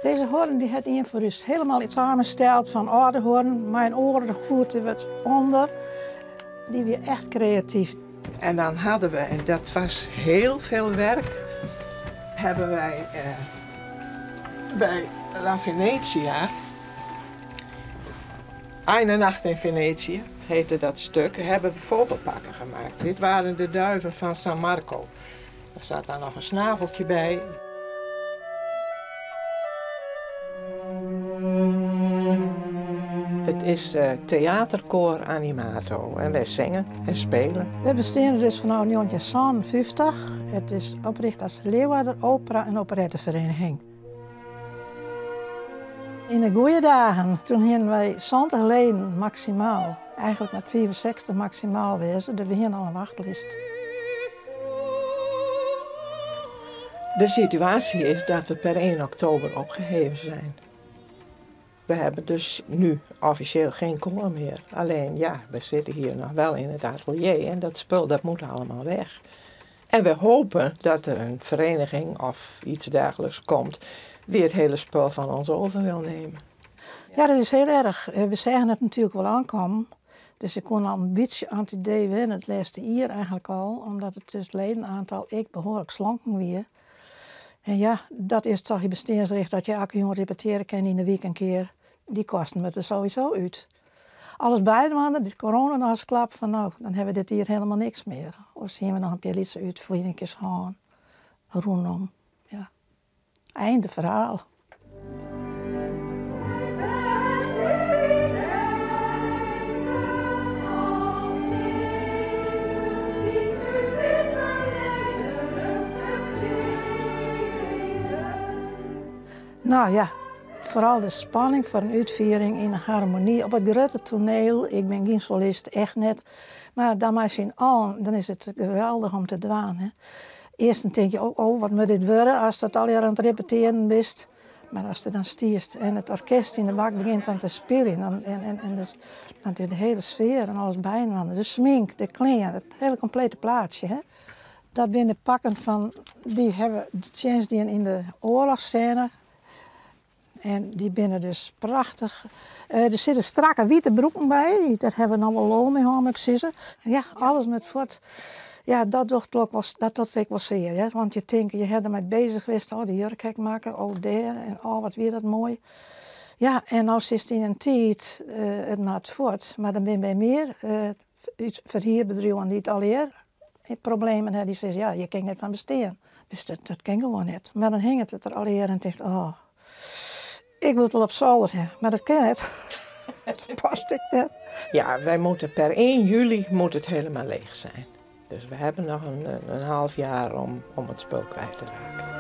Deze hoorn die het ien foar ús helemaal samensteld fan âlde hoorn mei in oare hoed wat onder. Die wie echt kreatyf. En dan hadden we, en dat was heel veel werk, hebben wij bij La Venetia, Eine Nacht in Venetië heette dat stuk, hebben we vogelpakken gemaakt. Dit waren de duiven van San Marco. Daar zat dan nog een snaveltje bij. Het is Theaterkoor Animato en wij zingen en spelen. We besteane dus fanôf 1957. It is oprjochte as Leeuwarder Opera en Operettevereniging. Yn de goede dagen, toen hienen wy 70 leden maksimaal. Eigentlik net 65 maksimaal wêze, dus we hienen al in wachtlist. De situatie is dat we per 1 oktober opgeheven zijn. We hebben dus nu officieel geen koor meer. Alleen ja, we zitten hier nog wel in het atelier en dat spul dat moet allemaal weg. En we hopen dat er een vereniging of iets dergelijks komt die het hele spul van ons over wil nemen. Ja, dat is heel erg. We zagen het natuurlijk wel aankomen. Dus ik kon al een beetje aan het idee wennen, het laatste jaar eigenlijk al, omdat het dus ledenaantal ik behoorlijk slonken weer. En ja, dat is toch je besteansrecht dat je elke jongen repeteren kan in de week een keer. Die kosten we er sowieso uit. Alles bij de de corona nog eens klap van nou, dan hebben we dit hier helemaal niks meer. Of zien we nog een paar liedjes uitvoeringjes gaan, rondom. Ja. Einde verhaal. Nou ja, vooral de spanning voor een uitviering in harmonie op het grote toneel. Ik ben geen solist, echt net. Maar dan maar zien al, dan is het geweldig om te dwaan. Hè. Eerst dan denk je, oh, oh, wat moet dit worden als dat al aan het repeteren bist. Maar als je dan stierst en het orkest in de bak begint dan te spelen, dan, en dus, dan is de hele sfeer en alles bijna. De smink, de kleren, het hele complete plaatje. Hè. Dat binnen pakken van, die hebben de die in de oorlogsscène. En die binnen dus prachtig. Er zitten strakke witte broeken bij, daar hebben we nog wel lol mee, hoor ik zeggen. Ja, alles met voort. Ja, dat doet ook wel, dat doet ik wel zeer. Hè? Want je denkt, je hebt ermee bezig geweest, oh, die jurk ga ik maken, oh daar, en oh, wat weer dat mooi. Ja, en nou zit het in een tijd, het maakt voort, maar dan ben je bij meer verhuurbedrijven die het al eer problemen hebben, die zeggen, ja, je kan net van bestaan. Dus dat kan gewoon net. Maar dan hangt het er al eer en denkt, oh, ik moet wel op zolder hebben, maar dat kan het. Dat past ik net. Ja, wij moeten per 1 juli moet het helemaal leeg zijn. Dus we hebben nog een half jaar om het spul kwijt te raken.